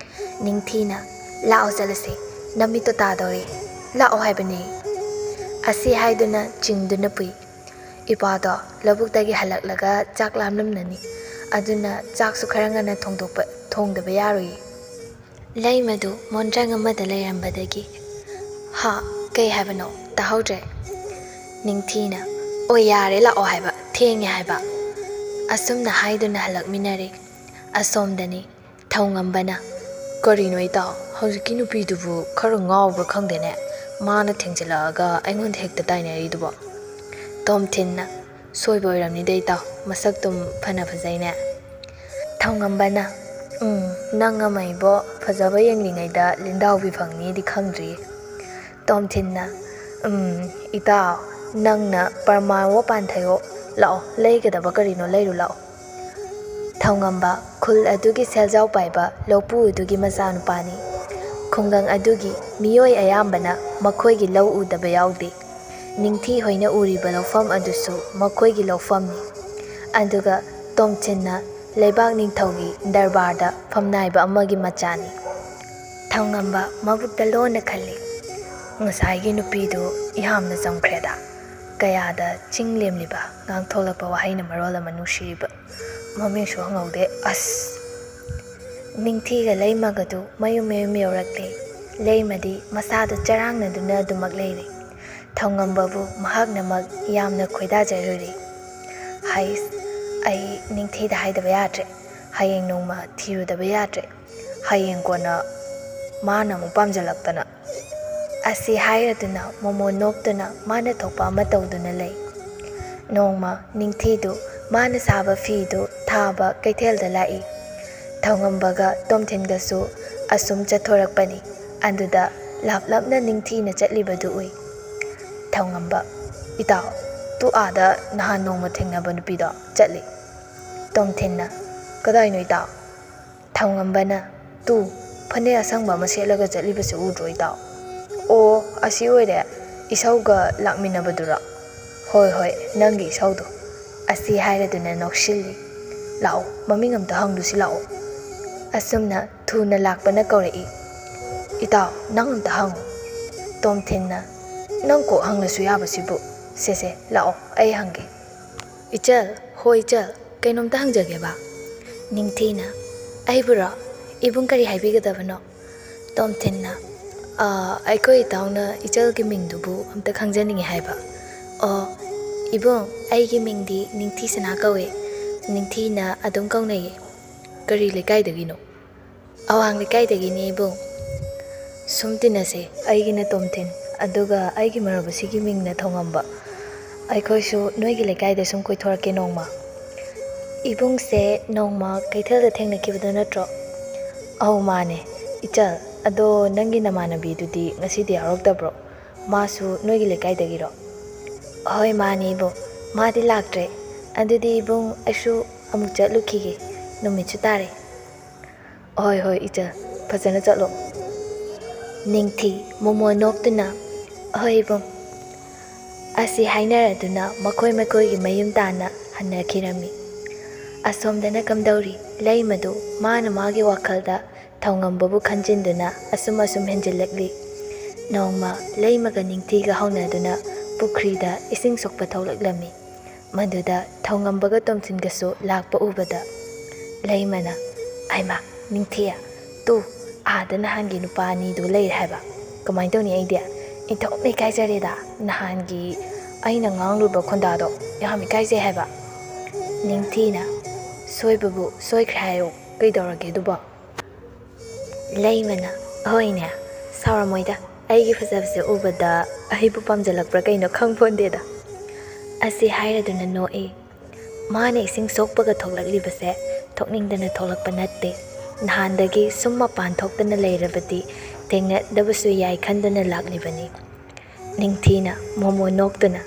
ꯅꯤꯡꯊꯤꯅ, "ꯂꯥꯛꯑꯣ ꯆꯠꯂꯁꯤ, ꯅꯃꯤꯠꯇꯣ ꯇꯥꯗꯧꯔꯦ, ꯂꯥꯛꯑꯣ ꯍꯥꯏꯕꯅꯦ"꯫ ꯑꯁꯤ ꯍꯥꯏꯗꯨꯅ ꯆꯤꯡꯗꯨꯅ ꯄꯨꯏ꯫ ꯏꯄꯥꯗꯣ ꯂꯧꯕꯨꯛꯇꯒꯤ ꯍꯜꯂꯛꯂꯒ ꯆꯥꯛ ꯂꯥꯝꯂꯝꯂꯅꯤ, ꯑꯗꯨꯅ ꯆꯥꯛꯁꯨ ꯈꯔ ꯉꯟꯅ ꯊꯣꯡꯗꯣꯛꯄ, ꯊꯣꯡꯗꯕ ꯌꯥꯔꯣꯏꯌꯦ꯫ ꯂꯩꯃꯗꯨ ꯃꯣꯟꯗ꯭ꯔꯪ ꯑꯃꯗ ꯂꯩꯔꯝꯕꯗꯒꯤ, "ꯍꯥ? ꯀꯩ ꯍꯥꯏꯕꯅꯣ? ꯇꯥꯍꯧꯗ꯭ꯔꯦ"꯫ ꯅꯤꯡꯊꯤꯅ, "ꯑꯣ, ꯌꯥꯔꯦ, ꯂꯥꯛꯑꯣ ꯍꯥꯏꯕ, ꯊꯦꯡꯉꯦ ꯍꯥꯏꯕ"꯫ ꯑꯁꯨꯝꯅ ꯍꯥꯏꯗꯨꯅ ꯍꯜꯂꯛꯃꯤꯟꯅꯔꯦ꯫ ꯑꯁꯣꯝꯗꯅꯤ ꯊꯧꯉꯝꯕꯅ, "ꯀꯔꯤꯅꯣ ꯏꯇꯥꯎ, ꯍꯧꯖꯤꯛꯀꯤ ꯅꯨꯄꯤꯗꯨꯕꯨ ꯈꯔ ꯉꯥꯎꯕ꯭ꯔꯥ ꯈꯪꯗꯦꯅꯦ, ꯃꯥꯅ ꯊꯦꯡꯖꯤꯜꯂꯛꯑꯒ ꯑꯩꯉꯣꯟꯗ ꯍꯦꯛꯇ ꯇꯥꯏꯅꯔꯤꯗꯨꯕꯣ?" ꯇꯣꯝꯊꯤꯟꯅ, "ꯁꯣꯏꯕ ꯑꯣꯏꯔꯝꯅꯤꯗ ꯏꯇꯥꯎ, ꯃꯁꯛꯇꯨꯝ ꯐꯅ ꯐꯖꯩꯅꯦ"꯫ ꯊꯧꯉꯝꯕꯅ, "ꯎꯝ, ꯅꯪ ꯑꯃ ꯏꯕꯣ, ꯐꯖꯕ ꯌꯦꯡꯂꯤꯉꯩꯗ ꯂꯤꯟꯗꯥꯎꯕꯤ ꯐꯪꯅꯤꯗꯤ ꯈꯪꯗ꯭ꯔꯤ"꯫ ꯇꯣꯝꯊꯤꯟꯅ, "ꯎꯝ, ꯏꯇꯥꯎ, ꯅꯪꯅ ꯄ꯭ꯔꯃꯥꯟ ꯋꯥꯄꯥꯟ ꯊꯩꯑꯣ꯫ ꯂꯥꯛꯑꯣ, ꯂꯩꯒꯗꯕ ꯀꯔꯤꯅꯣ ꯂꯩꯔꯨ ꯂꯥꯛꯑꯣ"꯫ ꯊꯧꯉꯝꯕ, ꯈꯨꯜ ꯑꯗꯨꯒꯤ ꯁꯦꯜꯖꯥꯎ ꯄꯥꯏꯕ ꯂꯧꯄꯨ ꯑꯗꯨꯒꯤ ꯃꯆꯥꯅꯨꯄꯥꯅꯤ꯫ ꯈꯨꯡꯒꯪ ꯑꯗꯨꯒꯤ ꯃꯤꯑꯣꯏ ꯑꯌꯥꯝꯕꯅ ꯃꯈꯣꯏꯒꯤ ꯂꯧ ꯎꯗꯕ ꯌꯥꯎꯗꯦ꯫ ꯅꯤꯡꯊꯤ ꯍꯣꯏꯅ ꯎꯔꯤꯕ ꯂꯧꯐꯝ ꯑꯗꯨꯁꯨ ꯃꯈꯣꯏꯒꯤ ꯂꯧꯐꯝꯅꯤ꯫ ꯑꯗꯨꯒ ꯇꯣꯝꯊꯤꯟꯅ ꯂꯩꯕꯥꯛ ꯅꯤꯡꯊꯧꯒꯤ ꯗꯔꯕꯥꯔꯗ ꯐꯝꯅꯥꯏꯕ ꯑꯃꯒꯤ ꯃꯆꯥꯅꯤ꯫ ꯊꯧꯉꯝꯕ ꯃꯕꯨꯛꯇ ꯂꯣꯟꯅ ꯈꯜꯂꯤ, "ꯉꯁꯥꯏꯒꯤ ꯅꯨꯄꯤꯗꯨ ꯏꯍꯥꯝꯅ ꯆꯝꯈ꯭ꯔꯦꯗ꯫ ꯀꯌꯥꯗ ꯆꯤꯡ ꯂꯦꯝꯂꯤꯕ, ꯉꯥꯡꯊꯣꯛꯂꯛꯄ ꯋꯥꯍꯩꯅ ꯃꯔꯣꯜ ꯑꯃ ꯅꯨꯡꯁꯤꯔꯤꯕ꯫ ꯃꯃꯤꯡꯁꯨ ꯍꯪꯍꯧꯗꯦ, ꯑꯁ!" ꯅꯤꯡꯊꯤꯒ ꯂꯩꯃꯒꯗꯨ ꯃꯌꯨꯝ ꯃꯌꯨꯝ ꯌꯧꯔꯛꯂꯦ꯫ ꯂꯩꯃꯗꯤ ꯃꯁꯥꯗꯨ ꯆꯔꯥꯡꯅꯗꯨꯅ ꯑꯗꯨꯃꯛ ꯂꯩꯔꯦ꯫ ꯊꯧꯉꯝꯕꯕꯨ ꯃꯍꯥꯛꯅꯃꯛ ꯌꯥꯝꯅ ꯈꯣꯏꯗꯥꯖꯔꯨꯔꯦ꯫ "ꯍꯩꯁ, ꯑꯩ ꯅꯤꯡꯊꯤꯗ ꯍꯥꯏꯗꯕ ꯌꯥꯗ꯭ꯔꯦ꯫ ꯍꯌꯦꯡ ꯅꯣꯡꯃ ꯊꯤꯔꯨꯗꯕ ꯌꯥꯗ꯭ꯔꯦ꯫ ꯍꯌꯦꯡ ꯀꯣꯟꯅ ꯃꯥꯅ ꯑꯃꯨꯛ ꯄꯥꯝꯖꯜꯂꯛꯇꯅ"꯫ ꯑꯁꯤ ꯍꯥꯏꯔꯗꯨꯅ ꯃꯣꯃꯣꯟ ꯅꯣꯛꯇꯨꯅ ꯃꯥꯅ ꯊꯣꯛꯄ ꯑꯃ ꯇꯧꯗꯨꯅ ꯂꯩ꯫ ꯅꯣꯡꯃ ꯅꯤꯡꯊꯤꯗꯨ ꯃꯥꯅ ꯁꯥꯕ ꯐꯤꯗꯨ ꯊꯥꯕ ꯀꯩꯊꯦꯜꯗ ꯂꯥꯛꯏ꯫ ꯊꯧꯉꯝꯕꯒ ꯇꯣꯝꯊꯤꯟꯒꯁꯨ ꯑꯁꯨꯝ ꯆꯠꯊꯣꯔꯛꯄꯅꯤ꯫ ꯑꯗꯨꯗ ꯂꯥꯞꯂꯞꯅ ꯅꯤꯡꯊꯤꯅ ꯆꯠꯂꯤꯕꯗꯨ ꯎꯏ꯫ ꯊꯧꯉꯝꯕ, "ꯏꯇꯥꯎ, ꯇꯨ ꯑꯥꯗ ꯅꯍꯥꯟ ꯅꯣꯡꯃ ꯊꯦꯡꯅꯕ ꯅꯨꯄꯤꯗꯣ ꯆꯠꯂꯤ"꯫ ꯇꯣꯝꯊꯤꯟꯅ, "ꯀꯗꯥꯏꯅꯣ ꯏꯇꯥꯎ?" ꯊꯧꯉꯝꯕꯅ, "ꯇꯨ, ꯐꯅꯦꯛ ꯑꯁꯪꯕ ꯑꯃ ꯁꯦꯠꯂꯒ ꯆꯠꯂꯤꯕꯁꯤ ꯎꯗ꯭ꯔꯣ ꯏꯇꯥꯎ?" "ꯑꯣ, ꯑꯁꯤ ꯑꯣꯏꯔꯦ, ꯏꯁꯧꯒ ꯂꯥꯛꯃꯤꯟꯅꯕꯗꯨꯔꯣ?" "ꯍꯣꯏ ꯍꯣꯏ, ꯅꯪꯒꯤ ꯏꯁꯧꯗꯣ꯫" ꯑꯁꯤ ꯍꯥꯏꯔꯗꯨꯅ ꯅꯣꯛꯁꯤꯜꯂꯤ꯫ "ꯂꯥꯛꯑꯣ, ꯃꯃꯤꯡ ꯑꯝꯇ ꯍꯪꯂꯨꯁꯤ ꯂꯥꯛꯑꯣ꯫" ꯑꯁꯨꯝꯅ ꯊꯨꯅ ꯂꯥꯛꯄꯅ ꯀꯧꯔꯛꯏ꯫ "ꯏꯇꯥꯎ, ꯅꯪ ꯑꯝꯇ ꯍꯪꯉꯨ꯫" ꯇꯣꯝꯊꯤꯟꯅ, "ꯅꯪ ꯀꯣꯛ ꯍꯪꯂꯁꯨ ꯌꯥꯕꯁꯤꯕꯨ꯫ ꯁꯦ ꯁꯦ, ꯂꯥꯛꯑꯣ, ꯑꯩ ꯍꯪꯒꯦ꯫" "ꯏꯆꯜ, ꯍꯣ ꯏꯆꯜ, ꯀꯩꯅꯣꯝꯇ ꯍꯪꯖꯒꯦꯕ꯫" ꯅꯤꯡꯊꯤꯅ, "ꯑꯩꯕꯨꯔꯣ? ꯏꯕꯨꯡ ꯀꯔꯤ ꯍꯥꯏꯕꯤꯒꯗꯕꯅꯣ?" ꯇꯣꯝꯊꯤꯟꯅ, "ꯑꯥ, ꯑꯩꯈꯣꯏ ꯏꯇꯥꯎꯅ ꯏꯆꯜꯒꯤ ꯃꯤꯡꯗꯨꯕꯨ ꯑꯝꯇ ꯈꯪꯖꯅꯤꯡꯉꯤ ꯍꯥꯏꯕ꯫" "ꯑꯣ, ꯏꯕꯨꯡ, ꯑꯩꯒꯤ ꯃꯤꯡꯗꯤ ꯅꯤꯡꯊꯤ ꯁꯅꯥ ꯀꯧꯏ꯫ ꯅꯤꯡꯊꯤꯅ ꯑꯗꯨꯝ ꯀꯧꯅꯩꯌꯦ꯫" "ꯀꯔꯤ ꯂꯩꯀꯥꯏꯗꯒꯤꯅꯣ?" "ꯑꯋꯥꯡ ꯂꯩꯀꯥꯏꯗꯒꯤꯅꯤ ꯏꯕꯨꯡ꯫" "ꯁꯨꯝ ꯇꯤꯟꯅꯁꯦ, ꯑꯩꯒꯤꯅ ꯇꯣꯝꯊꯤꯟ, ꯑꯗꯨꯒ ꯑꯩꯒꯤ ꯃꯔꯨꯞ ꯑꯁꯤꯒꯤ ꯃꯤꯡꯅ ꯊꯧꯉꯝꯕ꯫ ꯑꯩꯈꯣꯏꯁꯨ ꯅꯣꯏꯒꯤ ꯂꯩꯀꯥꯏꯗ ꯁꯨꯝ ꯀꯣꯏꯊꯣꯔꯛꯀꯦ ꯅꯣꯡꯃ꯫" "ꯏꯕꯨꯡꯁꯦ ꯅꯣꯡꯃ ꯀꯩꯊꯦꯜꯗ ꯊꯦꯡꯅꯈꯤꯕꯗꯣ ꯅꯠꯇ꯭ꯔꯣ?" "ꯑꯧ ꯃꯥꯅꯦ꯫ ꯏꯆꯜ, ꯑꯗꯣ ꯅꯪꯒꯤ ꯅꯃꯥꯟꯅꯕꯤꯗꯨꯗꯤ ꯉꯁꯤꯗꯤ ꯌꯥꯎꯔꯛꯇꯕ꯭ꯔꯣ? ꯃꯥꯁꯨ ꯅꯣꯏꯒꯤ ꯂꯩꯀꯥꯏꯗꯒꯤꯔꯣ?" "ꯍꯣꯏ ꯃꯥꯅꯦ ꯏꯕꯨꯡ, ꯃꯥꯗꯤ ꯂꯥꯛꯇ꯭ꯔꯦ꯫ ꯑꯗꯨꯗꯤ ꯏꯕꯨꯡ ꯑꯩꯁꯨ ꯑꯃꯨꯛ ꯆꯠꯂꯨꯈꯤꯒꯦ, ꯅꯨꯃꯤꯠꯁꯨ ꯇꯥꯔꯦ꯫" "ꯍꯣꯏ ꯍꯣꯏ ꯏꯆꯜ, ꯐꯖꯅ ꯆꯠꯂꯣ꯫" ꯅꯤꯡꯊꯤ ꯃꯣꯃꯣꯟ ꯅꯣꯛꯇꯨꯅ, "ꯍꯣꯏ ꯏꯕꯨꯡ꯫" ꯑꯁꯤ ꯍꯥꯏꯅꯔꯗꯨꯅ ꯃꯈꯣꯏ ꯃꯈꯣꯏꯒꯤ ꯃꯌꯨꯝ ꯇꯥꯟꯅ ꯍꯟꯅꯈꯤꯔꯝꯃꯤ꯫ ꯑꯁꯣꯝꯗꯅ ꯀꯝꯗꯧꯔꯤ? ꯂꯩꯃꯗꯨ ꯃꯥꯅ ꯃꯥꯒꯤ ꯋꯥꯈꯜꯗ ꯊꯧꯉꯝꯕꯕꯨ ꯈꯟꯖꯤꯟꯗꯨꯅ ꯑꯁꯨꯝ ꯑꯁꯨꯝ ꯍꯦꯟꯖꯤꯜꯂꯛꯂꯤ꯫ ꯅꯣꯡꯃ ꯂꯩꯃꯒ ꯅꯤꯡꯊꯤꯒ ꯍꯧꯅꯗꯨꯅ ꯄꯨꯈ꯭ꯔꯤꯗ ꯏꯁꯤꯡ ꯁꯣꯛꯄ ꯊꯣꯛꯂꯛꯂꯝꯃꯤ꯫ ꯃꯗꯨꯗ ꯊꯧꯉꯝꯕꯒ ꯇꯣꯝꯊꯤꯟꯒꯁꯨ ꯂꯥꯛꯄ ꯎꯕꯗ ꯂꯩꯃꯅ, "ꯍꯩꯃꯥ, ꯅꯤꯡꯊꯤ, ꯇꯨ, ꯑꯥꯗ ꯅꯍꯥꯟꯒꯤ ꯅꯨꯄꯥ ꯑꯅꯤꯗꯨ ꯂꯩꯔꯦ ꯍꯥꯏꯕ꯫ ꯀꯃꯥꯏꯅ ꯇꯧꯅꯤ ꯑꯩꯗꯤ? ꯏꯟꯊꯣꯛꯅ ꯏꯀꯥꯏꯖꯔꯦꯗ꯫ ꯅꯍꯥꯟꯒꯤ ꯑꯩꯅ ꯉꯥꯡꯂꯨꯕ ꯈꯣꯟꯗꯥꯗꯣ ꯌꯥꯝ ꯏꯀꯥꯏꯖꯩ ꯍꯥꯏꯕ꯫" ꯅꯤꯡꯊꯤꯅ, "ꯁꯣꯏꯕꯕꯨ ꯁꯣꯏꯈ꯭ꯔꯦ ꯍꯥꯏꯌꯨ, ꯀꯩꯗꯧꯔꯒꯦ ꯑꯗꯨꯕꯣ?" ꯂꯩꯃꯅ, "ꯍꯣꯏꯅꯦ, ꯁꯥꯎꯔꯝꯃꯣꯏꯗ, ꯑꯩꯒꯤ ꯐꯖꯕꯁꯦ ꯎꯕꯗ ꯑꯩꯕꯨ ꯄꯥꯝꯖꯜꯂꯛꯄ꯭ꯔꯥ ꯀꯩꯅꯣ ꯈꯪꯄꯣꯟꯗꯦꯗ꯫" ꯑꯁꯤ ꯍꯥꯏꯔꯗꯨꯅ ꯅꯣꯛꯏ꯫ ꯃꯥꯅ ꯏꯁꯤꯡ ꯁꯣꯛꯄꯒ ꯊꯣꯛꯂꯛꯂꯤꯕꯁꯦ ꯊꯣꯛꯅꯤꯡꯗꯅ ꯊꯣꯛꯂꯛꯄ ꯅꯠꯇꯦ꯫ ꯅꯍꯥꯟꯗꯒꯤ ꯁꯨꯝ ꯃꯄꯥꯟ ꯊꯣꯛꯇꯅ ꯂꯩꯔꯕꯗꯤ ꯊꯦꯡꯅꯗꯕꯁꯨ ꯌꯥꯏ ꯈꯟꯗꯨꯅ ꯂꯥꯛꯂꯤꯕꯅꯤ꯫ ꯅꯤꯡꯊꯤꯅ ꯃꯣꯃꯣ ꯅꯣꯛꯇꯨꯅ,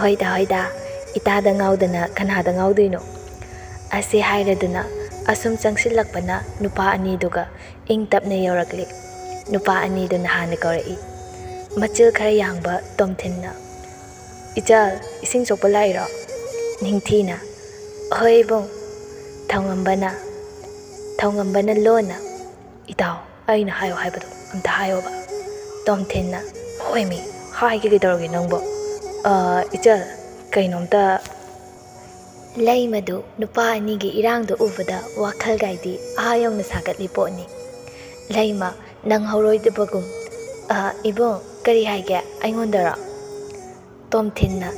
"ꯍꯣꯏꯗ, ꯍꯣꯏꯗ, ꯏꯇꯥꯗ ꯉꯥꯎꯗꯅ ꯀꯅꯥꯗ ꯉꯥꯎꯗꯣꯏꯅꯣ?" ꯑꯁꯤ ꯍꯥꯏꯔꯗꯨꯅ ꯑꯁꯨꯝ ꯆꯪꯁꯤꯜꯂꯛꯄꯅ ꯅꯨꯄꯥ ꯑꯅꯤꯗꯨꯒ ꯏꯪ ꯇꯞꯅ ꯌꯧꯔꯛꯂꯤ꯫ ꯅꯨꯄꯥ ꯑꯅꯤꯗꯨꯅ ꯍꯥꯟꯅ ꯀꯧꯔꯛꯏ꯫ ꯃꯆꯤꯜ ꯈꯔ ꯌꯥꯡꯕ ꯇꯣꯝꯊꯤꯟꯅ, "ꯏꯆꯜ, ꯏꯁꯤꯡ ꯁꯣꯛꯄ ꯂꯥꯛꯏꯔꯣ?" ꯅꯤꯡꯊꯤꯅ, "ꯍꯣꯏ ꯏꯕꯨꯡ꯫" ꯊꯧꯉꯝꯕꯅ, ꯊꯧꯉꯝꯕꯅ ꯂꯣꯟꯅ, "ꯏꯇꯥꯎ, ꯑꯩꯅ ꯍꯥꯏꯌꯣ ꯍꯥꯏꯕꯗꯣ ꯑꯝꯇ ꯍꯥꯏꯌꯣꯕ꯫" ꯇꯣꯝꯊꯤꯟꯅ, "ꯍꯣꯏꯃꯤ, ꯍꯥꯏꯒꯦ, ꯀꯩꯗꯧꯔꯒꯦ ꯅꯪꯕꯣ? ꯑ, ꯏꯆꯜ, ꯀꯩꯅꯣꯝꯇ꯫" ꯂꯩꯃꯗꯨ ꯅꯨꯄꯥ ꯑꯅꯤꯒꯤ ꯏꯔꯥꯡꯗꯨ ꯎꯕꯗ ꯋꯥꯈꯜꯒꯥꯏꯗꯤ ꯑꯥ ꯌꯧꯅ ꯁꯥꯒꯠꯂꯤ ꯄꯣꯠꯅꯤ꯫ ꯂꯩꯃ, ꯅꯪꯍꯧꯔꯣꯏꯗꯕꯒꯨꯝ, "ꯑ, ꯏꯕꯨꯡ, ꯀꯔꯤ ꯍꯥꯏꯒꯦ? ꯑꯩꯉꯣꯟꯗꯔꯣ?" ꯇꯣꯝꯊꯤꯟꯅ,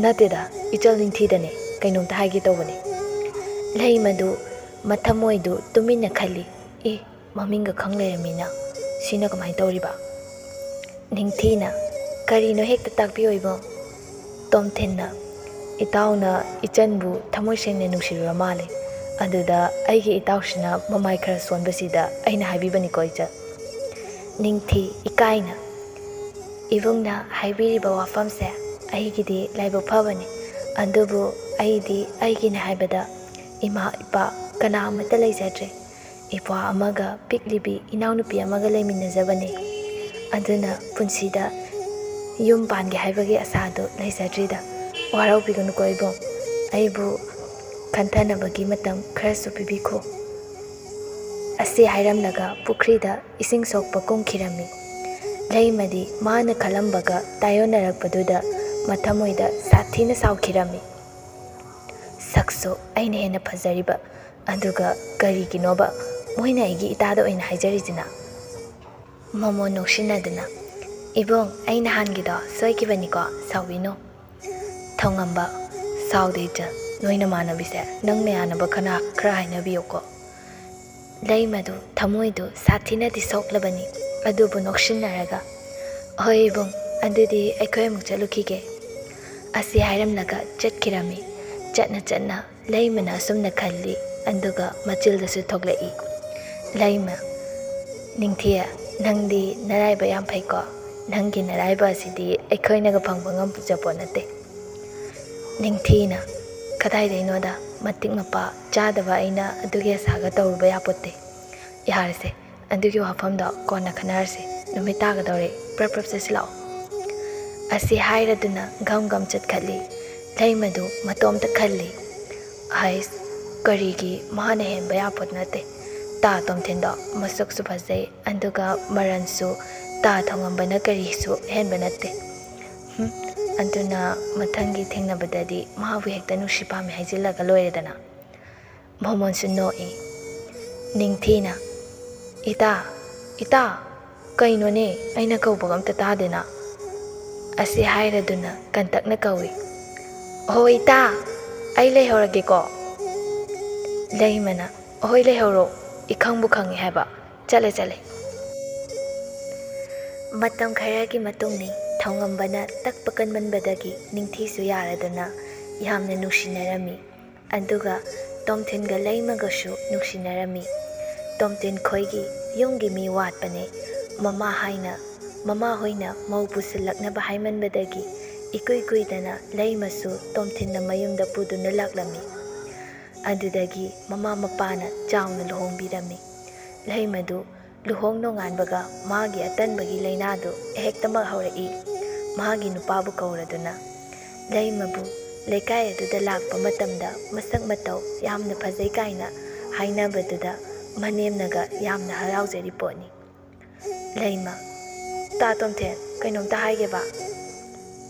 "ꯅꯠꯇꯦꯗ, ꯏꯆꯜ ꯅꯤꯡꯊꯤꯗꯅꯦ, ꯀꯩꯅꯣꯝꯇ ꯍꯥꯏꯒꯦ ꯇꯧꯕꯅꯦ꯫" ꯂꯩꯃꯗꯨ ꯃꯊꯃꯣꯏꯗꯨ ꯇꯨꯃꯤꯟꯅ ꯈꯜꯂꯤ꯫ "ꯑꯦ, ꯃꯃꯤꯡꯒ ꯈꯪ ꯂꯩꯔꯝꯃꯤꯅ, ꯁꯤꯅ ꯀꯃꯥꯏꯅ ꯇꯧꯔꯤꯕ?" ꯅꯤꯡꯊꯤꯅ, "ꯀꯔꯤꯅꯣ ꯍꯦꯛꯇ ꯇꯥꯛꯄꯤꯌꯣ ꯏꯕꯨꯡ꯫" ꯇꯣꯝꯊꯤꯟꯅ, "ꯏꯇꯥꯎꯅ ꯏꯆꯟꯕꯨ ꯊꯃꯣꯏ ꯁꯦꯡꯅ ꯅꯨꯡꯁꯤꯔꯨꯔ ꯃꯥꯜꯂꯦ꯫ ꯑꯗꯨꯗ ꯑꯩꯒꯤ ꯏꯇꯥꯎꯁꯤꯅ ꯃꯃꯥꯏ ꯈꯔ ꯁꯣꯟꯕꯁꯤꯗ ꯑꯩꯅ ꯍꯥꯏꯕꯤꯕꯅꯤꯀꯣ ꯏꯆꯟ꯫" ꯅꯤꯡꯊꯤ ꯏꯀꯥꯏꯅ, "ꯏꯕꯨꯡꯅ ꯍꯥꯏꯕꯤꯔꯤꯕ ꯋꯥꯐꯝꯁꯦ ꯑꯩꯒꯤꯗꯤ ꯂꯥꯏꯕꯛ ꯐꯕꯅꯤ꯫ ꯑꯗꯨꯕꯨ ꯑꯩꯗꯤ ꯑꯩꯒꯤꯅꯤ ꯍꯥꯏꯕꯗ ꯏꯃꯥ ꯏꯄꯥ ꯀꯅꯥ ꯑꯃꯠꯇ ꯂꯩꯖꯗ꯭ꯔꯦ꯫ ꯏꯄ꯭ꯋꯥ ꯑꯃꯒ ꯄꯤꯛꯂꯤꯕꯤ ꯏꯅꯥꯎꯅꯨꯄꯤ ꯑꯃꯒ ꯂꯩꯃꯤꯟꯅꯖꯕꯅꯦ꯫ ꯑꯗꯨꯅ ꯄꯨꯟꯁꯤꯗ ꯌꯨꯝ ꯄꯥꯟꯒꯦ ꯍꯥꯏꯕꯒꯤ ꯑꯁꯥꯗꯨ ꯂꯩꯖꯗ꯭ꯔꯤꯗ꯫ ꯋꯥꯔꯧꯕꯤꯒꯅꯨꯀꯣ ꯏꯕꯨꯡ꯫ ꯑꯩꯕꯨ ꯈꯟꯊꯅꯕꯒꯤ ꯃꯇꯝ ꯈꯔꯁꯨ ꯄꯤꯕꯤꯈꯣ꯫" ꯑꯁꯤ ꯍꯥꯏꯔꯝꯂꯒ ꯄꯨꯈ꯭ꯔꯤꯗ ꯏꯁꯤꯡ ꯁꯣꯛꯄ ꯀꯨꯝꯈꯤꯔꯝꯃꯤ꯫ ꯂꯩꯃꯗꯤ ꯃꯥꯅ ꯈꯜꯂꯝꯕꯒ ꯇꯥꯏꯌꯣꯟꯅꯔꯛꯄꯗꯨꯗ ꯃꯊꯃꯣꯏꯗ ꯁꯥꯊꯤꯅ ꯁꯥꯎꯈꯤꯔꯝꯃꯤ꯫ "ꯁꯛꯁꯨ ꯑꯩꯅ ꯍꯦꯟꯅ ꯐꯖꯔꯤꯕ, ꯑꯗꯨꯒ ꯀꯔꯤꯒꯤꯅꯣꯕ ꯃꯣꯏꯅ ꯑꯩꯒꯤ ꯏꯇꯥꯗ ꯑꯣꯏꯅ ꯍꯥꯏꯖꯔꯤꯁꯤꯅ?" ꯃꯣꯃꯣ ꯅꯣꯛꯁꯤꯟꯅꯗꯨꯅ, "ꯏꯕꯨꯡ, ꯑꯩ ꯅꯍꯥꯟꯒꯤꯗꯣ ꯁꯣꯏꯈꯤꯕꯅꯤꯀꯣ, ꯁꯥꯎꯕꯤꯅꯨ꯫" ꯊꯧꯉꯝꯕ, "ꯁꯥꯎꯗꯦ ꯏꯆꯟ, ꯅꯣꯏ ꯅꯃꯥꯟꯅꯕꯤꯁꯦ ꯅꯪ ꯅꯌꯥꯅꯕ ꯈꯔ, ꯈꯔ ꯍꯥꯏꯅꯕꯤꯌꯨꯀꯣ꯫" ꯂꯩꯃꯗꯨ ꯊꯃꯣꯏꯗꯨ ꯁꯥꯊꯤꯅꯗꯤ ꯁꯣꯛꯂꯕꯅꯤ, ꯑꯗꯨꯕꯨ ꯅꯣꯛꯁꯤꯟꯅꯔꯒ, "ꯍꯣꯏ ꯏꯕꯨꯡ, ꯑꯗꯨꯗꯤ ꯑꯩꯈꯣꯏ ꯑꯃꯨꯛ ꯆꯠꯂꯨꯈꯤꯒꯦ꯫" ꯑꯁꯤ ꯍꯥꯏꯔꯝꯂꯒ ꯆꯠꯈꯤꯔꯝꯃꯤ꯫ ꯆꯠꯅ ꯆꯠꯅ ꯂꯩꯃꯅ ꯑꯁꯨꯝꯅ ꯈꯜꯂꯤ, ꯑꯗꯨꯒ ꯃꯆꯤꯜꯗꯁꯨ ꯊꯣꯛꯂꯛꯏ꯫ ꯂꯩꯃ, "ꯅꯤꯡꯊꯤ, ꯅꯪꯗꯤ ꯅꯔꯥꯏꯕꯛ ꯌꯥꯝ ꯐꯩꯀꯣ꯫ ꯅꯪꯒꯤ ꯅꯔꯥꯏꯕꯛ ꯑꯁꯤꯗꯤ ꯑꯩꯈꯣꯏꯅꯒ ꯐꯪꯕ ꯉꯝꯖꯄꯣꯠ ꯅꯠꯇꯦ꯫" ꯅꯤꯡꯊꯤꯅ, "ꯀꯗꯥꯏꯗꯩꯅꯣꯗ, ꯃꯇꯤꯛ ꯃꯄꯥ ꯆꯥꯗꯕ ꯑꯩꯅ ꯑꯗꯨꯒꯤ ꯑꯁꯥꯒ ꯇꯧꯔꯨꯕ ꯌꯥꯄꯣꯠꯇꯦ꯫ ꯌꯥꯔꯦꯁꯦ, ꯑꯗꯨꯒꯤ ꯋꯥꯐꯝꯗꯣ ꯀꯣꯟꯅ ꯈꯟꯅꯔꯁꯤ꯫ ꯅꯨꯃꯤꯠ ꯇꯥꯒꯗꯧꯔꯦ, ꯄ꯭ꯔꯞ ꯄ꯭ꯔꯞ ꯆꯠꯁꯤꯜꯂꯛꯑꯣ꯫ ꯑꯁꯤ ꯍꯥꯏꯔꯗꯨꯅ ꯒꯝ ꯒꯝ ꯆꯠꯈꯠꯂꯤ꯫ ꯂꯩꯃꯗꯨ ꯃꯇꯣꯝꯇ ꯈꯜꯂꯤ, "ꯍꯩꯁ, ꯀꯔꯤꯒꯤ ꯃꯥꯅ ꯍꯦꯟꯕ ꯌꯥꯄꯣꯠ ꯅꯠꯇꯦ꯫ ꯇꯥ ꯇꯣꯝꯊꯤꯟꯗꯣ ꯃꯁꯛꯁꯨ ꯐꯖꯩ, ꯑꯗꯨꯒ ꯃꯔꯟꯁꯨ ꯇꯥ ꯊꯣꯡꯉꯝꯕꯅ ꯀꯔꯤꯁꯨ ꯍꯦꯟꯕ ꯅꯠꯇꯦ꯫ ꯍꯨꯝ, ꯑꯗꯨꯅ ꯃꯊꯪꯒꯤ ꯊꯦꯡꯅꯕꯗꯗꯤ ꯃꯥꯕꯨ ꯍꯦꯛꯇ ꯅꯨꯡꯁꯤ ꯄꯥꯝꯃꯤ ꯍꯥꯏꯖꯤꯜꯂꯒ ꯂꯣꯏꯔꯦꯗꯅ꯫" ꯃꯣꯃꯣꯟꯁꯨ ꯅꯣꯛꯏ꯫ ꯅꯤꯡꯊꯤꯅ, "ꯏꯇꯥ, ꯏꯇꯥ, ꯀꯩꯅꯣꯅꯦ, ꯑꯩꯅ ꯀꯧꯕꯒ ꯑꯝꯇ ꯇꯥꯗꯦꯅ?" ꯑꯁꯤ ꯍꯥꯏꯔꯗꯨꯅ ꯀꯟꯇꯛꯅ ꯀꯧꯏ꯫ "ꯑꯣꯍꯣ ꯏꯇꯥ, ꯑꯩ ꯂꯩꯍꯧꯔꯒꯦꯀꯣ꯫" ꯂꯩꯃꯅ, "ꯑꯍꯣꯏ ꯂꯩꯍꯧꯔꯣ, ꯏꯈꯪꯕꯨ ꯈꯪꯉꯤ ꯍꯥꯏꯕ꯫ ꯆꯠꯂꯦ, ꯆꯠꯂꯦ꯫" ꯃꯇꯝ ꯈꯔꯒꯤ ꯃꯇꯨꯡꯅꯤ꯫ ꯊꯧꯉꯝꯕꯅ ꯇꯛꯄ ꯀꯟꯃꯟꯕꯗꯒꯤ ꯅꯤꯡꯊꯤꯁꯨ ꯌꯥꯔꯗꯨꯅ ꯌꯥꯝꯅ ꯅꯨꯡꯁꯤꯅꯔꯝꯃꯤ꯫ ꯑꯗꯨꯒ ꯇꯣꯝꯊꯤꯟꯒ ꯂꯩꯃꯒꯁꯨ ꯅꯨꯡꯁꯤꯅꯔꯝꯃꯤ꯫ ꯇꯣꯝꯊꯤꯟ ꯈꯣꯏꯒꯤ ꯌꯨꯝꯒꯤ ꯃꯤ ꯋꯥꯠꯄꯅꯦ꯫ ꯃꯃꯥ ꯍꯥꯏꯅ, ꯃꯃꯥ ꯍꯣꯏꯅ ꯃꯧ ꯄꯨꯁꯤꯜꯂꯛꯅꯕ ꯍꯥꯏꯃꯟꯕꯗꯒꯤ ꯏꯀꯨꯏ ꯀꯨꯏꯗꯅ ꯂꯩꯃꯁꯨ ꯇꯣꯝꯊꯤꯟꯅ ꯃꯌꯨꯝꯗ ꯄꯨꯗꯨꯅ ꯂꯥꯛꯂꯝꯃꯤ꯫ ꯑꯗꯨꯗꯒꯤ ꯃꯃꯥ ꯃꯄꯥꯅ ꯆꯥꯎꯅ ꯂꯨꯍꯣꯡꯕꯤꯔꯝꯃꯤ꯫ ꯂꯩꯃꯗꯨ ꯂꯨꯍꯣꯡ ꯅꯣꯡꯉꯥꯟꯕꯒ ꯃꯥꯒꯤ ꯑꯇꯟꯕꯒꯤ ꯂꯥꯏꯅꯥꯗꯨ ꯍꯦꯛꯇꯃꯛ ꯍꯧꯔꯛꯏ꯫ ꯃꯥꯒꯤ ꯅꯨꯄꯥꯕꯨ ꯀꯧꯔꯗꯨꯅ ꯂꯩꯃꯕꯨ ꯂꯩꯀꯥꯏ ꯑꯗꯨꯗ ꯂꯥꯛꯄ ꯃꯇꯝꯗ ꯃꯁꯛ ꯃꯇꯧ ꯌꯥꯝꯅ ꯐꯖꯩ ꯀꯥꯏꯅ ꯍꯥꯏꯅꯕꯗꯨꯗ ꯃꯅꯦꯝꯅꯒ ꯌꯥꯝꯅ ꯍꯔꯥꯎꯖꯔꯤ ꯄꯣꯠꯅꯤ꯫ ꯂꯩꯃ, "ꯇꯥ ꯇꯣꯝꯊꯦꯟ, ꯀꯩꯅꯣꯝꯇ ꯍꯥꯏꯒꯦꯕ꯫"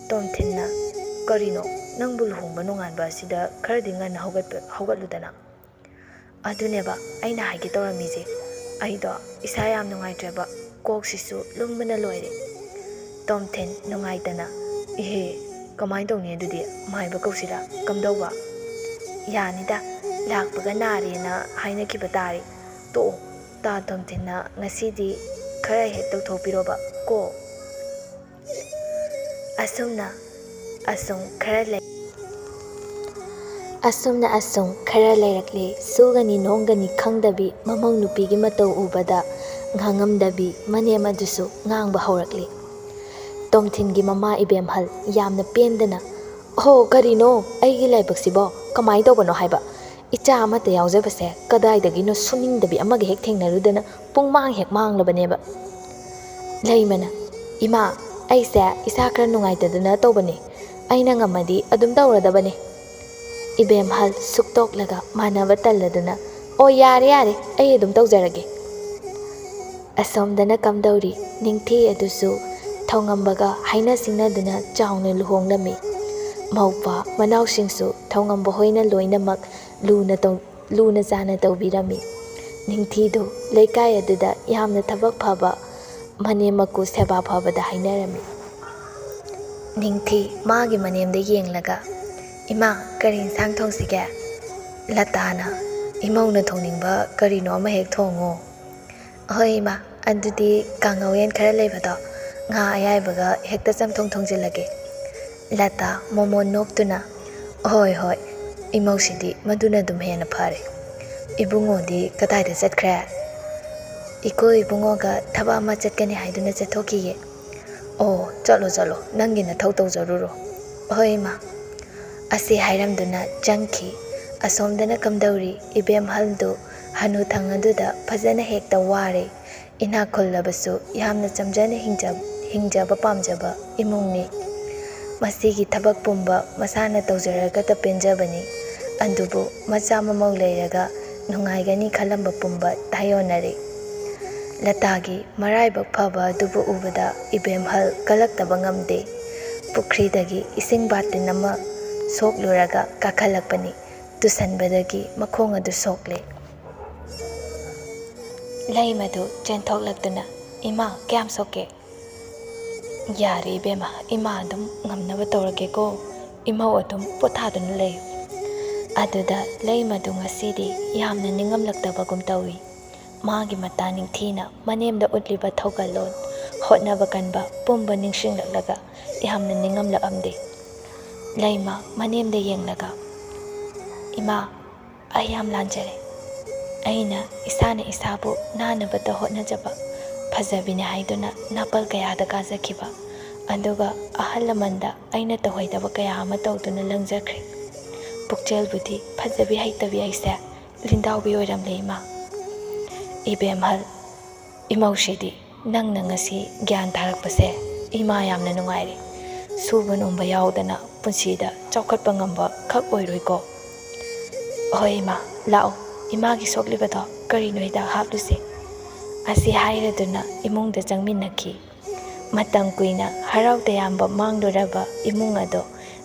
ꯇꯣꯝꯊꯤꯟꯅ, "ꯀꯔꯤꯅꯣ? ꯅꯪꯕꯨ ꯂꯨꯍꯣꯡꯕ ꯅꯣꯡꯉꯥꯟꯕ ꯑꯁꯤꯗ ꯈꯔꯗꯤ ꯉꯟꯅ ꯍꯧꯒꯠꯄ-, ꯍꯧꯒꯠꯂꯨꯗꯅ꯫" "ꯑꯗꯨꯅꯦꯕ ꯑꯩꯅ ꯍꯥꯏꯒꯦ ꯇꯧꯔꯝꯃꯤꯁꯦ꯫ ꯑꯩꯗꯣ ꯏꯁꯥ ꯌꯥꯝ ꯅꯨꯡꯉꯥꯏꯇ꯭ꯔꯦꯕ, ꯀꯣꯛꯁꯤꯁꯨ ꯂꯨꯝꯕꯅ ꯂꯣꯏꯔꯦ꯫" ꯇꯣꯝꯊꯤꯟ ꯅꯨꯡꯉꯥꯏꯇꯅ, "ꯏꯍꯦ, ꯀꯃꯥꯏꯅ ꯇꯧꯅꯤ ꯑꯗꯨꯗꯤ? ꯃꯥꯏꯕ ꯀꯧꯁꯤꯔꯥ? ꯀꯝꯗꯧꯕ?" "ꯌꯥꯅꯤꯗ, ꯂꯥꯛꯄꯒ ꯅꯥꯔꯦꯅ ꯍꯥꯏꯅꯈꯤꯕ ꯇꯥꯔꯦ꯫ ꯇꯣꯛꯑꯣ, ꯇꯥ ꯇꯣꯝꯊꯤꯟꯅ ꯉꯁꯤꯗꯤ ꯈꯔ ꯍꯦꯛ ꯇꯧꯊꯣꯛꯄꯤꯔꯣꯕ ꯀꯣ꯫" ꯑꯁꯨꯝꯅ ꯑꯁꯨꯝ ꯈꯔ ꯂꯩ꯫ ꯑꯁꯨꯝꯅ ꯑꯁꯨꯝ ꯈꯔ ꯂꯩꯔꯛꯂꯦ꯫ ꯁꯨꯒꯅꯤ ꯅꯣꯝꯒꯅꯤ ꯈꯪꯗꯕꯤ ꯃꯃꯧ ꯅꯨꯄꯤꯒꯤ ꯃꯇꯧ ꯎꯕꯗ ꯉꯥꯡꯉꯝꯗꯕꯤ ꯃꯅꯦꯝ ꯑꯗꯨꯁꯨ ꯉꯥꯡꯕ ꯍꯧꯔꯛꯂꯦ꯫ ꯇꯣꯝꯊꯤꯟꯒꯤ ꯃꯃꯥ ꯏꯕꯦꯝꯍꯜ ꯌꯥꯝꯅ ꯄꯦꯟꯗꯅ, ꯍꯣ, ꯀꯔꯤꯅꯣ? ꯑꯩꯒꯤ ꯂꯥꯏꯕꯛꯁꯤꯕꯣ ꯀꯃꯥꯏꯅ ꯇꯧꯕꯅꯣ ꯍꯥꯏꯕ? ꯏꯆꯥ ꯑꯃꯠꯇ ꯌꯥꯎꯖꯕꯁꯦ ꯀꯗꯥꯏꯗꯒꯤꯅꯣ ꯁꯨꯅꯤꯡꯗꯕꯤ ꯑꯃꯒ ꯍꯦꯛ ꯊꯦꯡꯅꯔꯨꯗꯅ ꯄꯨꯡꯃꯥꯡ ꯍꯦꯛ ꯃꯥꯡꯂꯕꯅꯦꯕ꯫ ꯂꯩꯃꯅ, "ꯏꯃꯥ, ꯑꯩꯁꯦ ꯏꯁꯥ ꯈꯔ ꯅꯨꯡꯉꯥꯏꯇꯗꯅ ꯇꯧꯕꯅꯦ꯫ ꯑꯩꯅ ꯉꯝꯃꯗꯤ ꯑꯗꯨꯝ ꯇꯧꯔꯗꯕꯅꯦ꯫" ꯏꯕꯦꯝꯍꯜ ꯁꯨꯛꯇꯣꯛꯂꯒ ꯃꯥꯟꯅꯕ ꯇꯜꯂꯗꯨꯅ, "ꯑꯣ, ꯌꯥꯔꯦ, ꯌꯥꯔꯦ, ꯑꯩ ꯑꯗꯨꯝ ꯇꯧꯖꯔꯒꯦ꯫" ꯑꯁꯣꯝꯗꯅ ꯀꯝꯗꯧꯔꯤ? ꯅꯤꯡꯊꯤ ꯑꯗꯨꯁꯨ ꯊꯧꯉꯝꯕꯒ ꯍꯥꯏꯅ ꯁꯤꯡꯅꯗꯨꯅ ꯆꯥꯎꯅ ꯂꯨꯍꯣꯡꯂꯝꯃꯤ꯫ ꯃꯧꯄꯥ ꯃꯅꯥꯎꯁꯤꯡꯁꯨ ꯊꯧꯉꯝꯕ ꯍꯣꯏꯅ ꯂꯣꯏꯅꯃꯛ ꯂꯨꯅ ꯇꯧ-, ꯂꯨꯅ ꯆꯥꯅ ꯇꯧꯕꯤꯔꯝꯃꯤ꯫ ꯅꯤꯡꯊꯤꯗꯨ ꯂꯩꯀꯥꯏ ꯑꯗꯨꯗ ꯌꯥꯝꯅ ꯊꯕꯛ ꯐꯕ ꯃꯅꯦꯝ ꯃꯀꯨ ꯁꯦꯕꯥ ꯐꯕꯗ ꯍꯥꯏꯅꯔꯝꯃꯤ꯫ ꯅꯤꯡꯊꯤ ꯃꯥꯒꯤ ꯃꯅꯦꯝꯗ ꯌꯦꯡꯂꯒ, "ꯏꯃꯥ, ꯀꯔꯤ ꯏꯟꯁꯥꯡ ꯊꯣꯡꯁꯤꯒꯦ?" ꯂꯇꯥꯅ, "ꯏꯃꯧꯅ ꯊꯣꯡꯅꯤꯡꯕ ꯀꯔꯤꯅꯣ ꯑꯃ ꯍꯦꯛ ꯊꯣꯡꯉꯣ꯫" "ꯍꯣꯏ ꯏꯃꯥ, ꯑꯗꯨꯗꯤ ꯀꯥꯡꯉꯧ ꯌꯦꯟ ꯈꯔ ꯂꯩꯕꯗꯣ ꯉꯥ ꯑꯌꯥꯏꯕꯒ ꯍꯦꯛꯇ ꯆꯝꯊꯣꯡ ꯊꯣꯡꯖꯤꯜꯂꯒꯦ꯫" ꯂꯇꯥ ꯃꯣꯃꯣꯟ ꯅꯣꯛꯇꯨꯅ, "ꯍꯣꯏ, ꯍꯣꯏ, ꯏꯃꯧꯁꯤꯗꯤ ꯃꯗꯨꯅ ꯑꯗꯨꯝ ꯍꯦꯟꯅ ꯐꯔꯦ꯫ ꯏꯕꯨꯡꯉꯣꯗꯤ ꯀꯗꯥꯏꯗ ꯆꯠꯈ꯭ꯔꯦ?" "ꯏꯀꯣ ꯏꯕꯨꯡꯉꯣꯒ ꯊꯕꯛ ꯑꯃ ꯆꯠꯀꯅꯤ ꯍꯥꯏꯗꯨꯅ ꯆꯠꯊꯣꯛꯈꯤꯌꯦ꯫" "ꯑꯣ, ꯆꯠꯂꯣ, ꯆꯠꯂꯣ, ꯅꯪꯒꯤ ꯅꯊꯧ ꯇꯧꯖꯔꯨꯔꯣ꯫" "ꯍꯣꯏ ꯏꯃꯥ꯫" ꯑꯁꯤ ꯍꯥꯏꯔꯝꯗꯨꯅ ꯆꯪꯈꯤ꯫ ꯑꯁꯣꯝꯗꯅ ꯀꯝꯗꯧꯔꯤ? ꯏꯕꯦꯝꯍꯜꯗꯨ ꯍꯅꯨꯊꯪ ꯑꯗꯨꯗ ꯐꯖꯅ ꯍꯦꯛꯇ ꯋꯥꯔꯦ꯫ ꯏꯅꯥꯛ ꯈꯨꯜꯂꯕꯁꯨ ꯌꯥꯝꯅ ꯆꯝꯖꯅ ꯍꯤꯡꯖ-, ꯍꯤꯡꯖꯕ ꯄꯥꯝꯖꯕ ꯏꯃꯨꯡꯅꯤ꯫ ꯃꯁꯤꯒꯤ ꯊꯕꯛ ꯄꯨꯝꯕ ꯃꯁꯥꯅ ꯇꯧꯖꯔꯒꯇ ꯄꯦꯟꯖꯕꯅꯤ꯫ ꯑꯗꯨꯕꯨ ꯃꯆꯥ ꯃꯃꯧ ꯂꯩꯔꯒ ꯅꯨꯡꯉꯥꯏꯒꯅꯤ ꯈꯜꯂꯝꯕ ꯄꯨꯝꯕ ꯇꯥꯏꯌꯣꯟꯅꯔꯦ꯫ ꯂꯇꯥꯒꯤ ꯃꯔꯥꯏꯕꯛ ꯐꯕ ꯑꯗꯨꯕꯨ ꯎꯕꯗ ꯏꯕꯦꯝꯍꯜ ꯀꯜꯂꯛꯇꯕ ꯉꯝꯗꯦ꯫ ꯄꯨꯈ꯭ꯔꯤꯗꯒꯤ ꯏꯁꯤꯡ ꯕꯥꯇꯤꯟ ꯑꯃ ꯁꯣꯛꯂꯨꯔꯒ ꯀꯥꯈꯠꯂꯛꯄꯅꯤ꯫ ꯇꯨꯁꯟꯕꯗꯒꯤ ꯃꯈꯣꯡ ꯑꯗꯨ ꯁꯣꯛꯂꯦ꯫ ꯂꯩꯃꯗꯨ ꯆꯦꯟꯊꯣꯛꯂꯛꯇꯨꯅ, "ꯏꯃꯥ, ꯀꯌꯥꯝ ꯁꯣꯛꯀꯦ?" "ꯌꯥꯔꯦ ꯏꯕꯦꯝꯃ, ꯏꯃꯥ ꯑꯗꯨꯝ ꯉꯝꯅꯕ ꯇꯧꯔꯒꯦꯀꯣ, ꯏꯃꯧ ꯑꯗꯨꯝ ꯄꯣꯊꯥꯗꯨꯅ ꯂꯩꯌꯨ꯫" ꯑꯗꯨꯗ ꯂꯩꯃꯗꯨ ꯉꯁꯤꯗꯤ ꯌꯥꯝꯅ ꯅꯤꯡꯉꯝꯂꯛꯇꯕꯒꯨꯝ ꯇꯧꯏ꯫ ꯃꯥꯒꯤ ꯃꯇꯥ ꯅꯤꯡꯊꯤꯅ ꯃꯅꯦꯝꯗ ꯎꯠꯂꯤꯕ ꯊꯧꯒꯜꯂꯣꯟ, ꯍꯣꯠꯅꯕ ꯀꯟꯕ ꯄꯨꯝꯕ ꯅꯤꯡꯁꯤꯡꯂꯛꯂꯒ ꯌꯥꯝꯅ ꯅꯤꯡꯉꯝꯂꯛꯑꯝꯗꯦ꯫ ꯂꯩꯃ ꯃꯅꯦꯝꯗ ꯌꯦꯡꯂꯒ, "ꯏꯃꯥ, ꯑꯩ ꯌꯥꯝ ꯂꯥꯟꯖꯔꯦ꯫ ꯑꯩꯅ ꯏꯁꯥꯅ ꯏꯁꯥꯕꯨ ꯅꯥꯟꯅꯕꯇ ꯍꯣꯠꯅꯖꯕ ꯐꯖꯕꯤꯅꯤ ꯍꯥꯏꯗꯨꯅ ꯅꯥꯄꯜ ꯀꯌꯥꯗ ꯀꯥꯖꯈꯤꯕ ꯑꯗꯨꯒ ꯑꯍꯜ ꯂꯃꯟꯗ ꯑꯩꯅ ꯇꯧꯍꯩꯗꯕ ꯀꯌꯥ ꯑꯃ ꯇꯧꯗꯨꯅ ꯂꯪꯖꯈ꯭ꯔꯦ꯫ ꯄꯨꯛꯆꯦꯜꯕꯨꯗꯤ ꯐꯖꯕꯤ ꯍꯩꯇꯕꯤ ꯑꯩꯁꯦ ꯂꯤꯟꯗꯥꯎꯕꯤ ꯑꯣꯏꯔꯝꯂꯦ, ꯏꯃꯥ꯫ ꯏꯕꯦꯝꯍꯜ, ꯏꯃꯧꯁꯤꯗꯤ ꯅꯪꯅ ꯉꯁꯤ ꯒ꯭ꯌꯥꯟ ꯇꯥꯔꯛꯄꯁꯦ ꯏꯃꯥ ꯌꯥꯝꯅ ꯅꯨꯡꯉꯥꯏꯔꯦ꯫ ꯁꯨꯕ ꯅꯣꯝꯕ ꯌꯥꯎꯗꯅ ꯄꯨꯟꯁꯤꯗ ꯆꯥꯎꯈꯠꯄ ꯉꯝꯕ ꯈꯛ ꯑꯣꯏꯔꯣꯏꯀꯣ꯫ ꯍꯣꯏ ꯏꯃꯥ, ꯂꯥꯛꯑꯣ, ꯏꯃꯥꯒꯤ ꯁꯣꯛꯂꯤꯕꯗꯣ ꯀꯔꯤꯅꯣ ꯍꯤꯗꯥꯛ ꯍꯥꯞꯂꯨꯁꯦ꯫ ꯑꯁꯤ ꯍꯥꯏꯔꯗꯨꯅ ꯏꯃꯨꯡꯗ ꯆꯪꯃꯤꯟꯅꯈꯤ꯫ ꯃꯇꯝ ꯀꯨꯏꯅ ꯍꯔꯥꯎ ꯇꯌꯥꯝꯕ ꯃꯥꯡꯂꯨꯔꯕ ꯏꯃꯨꯡ ꯑꯗꯣ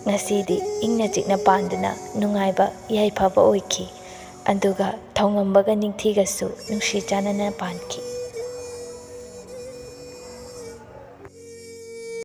ꯉꯁꯤꯗꯤ ꯏꯪꯅ ꯆꯤꯛꯅ ꯄꯥꯟꯗꯨꯅ ꯅꯨꯡꯉꯥꯏꯕ ꯌꯥꯏꯐꯕ ꯑꯣꯏꯈꯤ꯫ ꯑꯗꯨꯒ ꯊꯧꯉꯝꯕꯒ ꯅꯤꯡꯊꯤꯒꯁꯨ ꯅꯨꯡꯁꯤ ꯆꯥꯟꯅꯅ ꯄꯥꯟꯈꯤ꯫